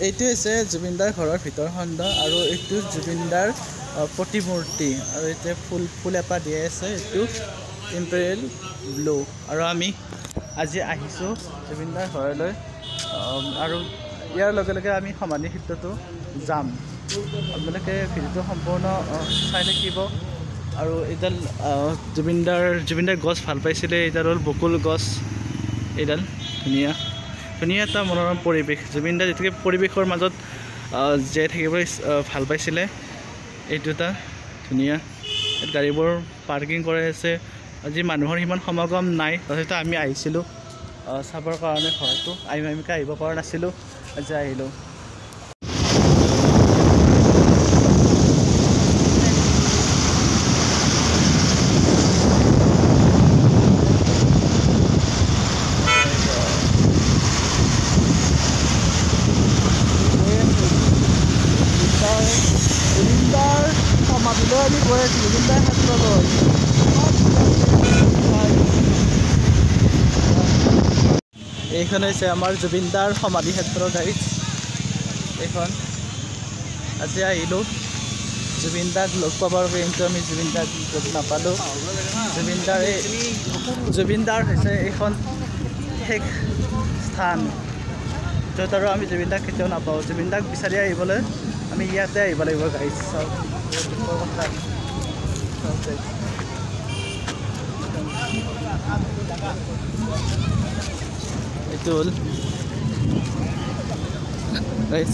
এইটো হৈছে জুবিনদাৰ ঘৰৰ ভিতৰ খণ্ড আৰু এইটো জুবিনদাৰ প্ৰতিমূৰ্তি আৰু এতিয়া ফুল ফুল এপাহ দিয়া আছে। এইটো ইম্পেৰিয়েল ব্লু। আৰু আমি আজি আহিছোঁ জুবিনদাৰ ঘৰলৈ আৰু ইয়াৰ লগে লগে আমি সমাধি ক্ষেত্ৰতো যাম। আপোনালোকে ভিডিঅ'টো সম্পূৰ্ণ চাই থাকিব। আৰু এইডাল জুবিনদাৰ গছ ভাল পাইছিলে, এইডাল হ'ল বকুল গছ। এইডাল ধুনীয়া ধুনীয়া এটা মনোৰম পৰিৱেশ। জুবিনদাৰ যিটোকে পৰিৱেশৰ মাজত জীয়াই থাকিবলৈ ভাল পাইছিলে, এইটো এটা ধুনীয়া। গাড়ীবোৰ পাৰ্কিং কৰাই আছে। আজি মানুহৰ সিমান সমাগম নাই, তথাপিতো আমি আহিছিলোঁ চাবৰ কাৰণে ঘৰটো। আমি আহিব পৰা নাছিলোঁ, আজি আহিলোঁ। জুবিনদাৰ সমাধিলৈ আমি গৈ আছোঁ, জুবিনদাৰ ক্ষেত্ৰলৈ। এইখন হৈছে আমাৰ জুবিনদাৰ সমাধি ক্ষেত্ৰ গাইজ। এইখন আজি আহিলোঁ জুবিনদাক লগ পাবৰ, কিন্তু আমি জুবিনদাক লগ নাপালোঁ। জুবিনদাৰ হৈছে এইখন শেষ স্থান য'ত আৰু আমি জুবিনদাক কেতিয়াও নাপাওঁ। জুবিনদাক বিচাৰি আহিবলৈ আমি ইয়াতে আহিব লাগিব গাইজ। চাওক, বহুত দুখৰ কথা। এইটো হ'ল গাইজ।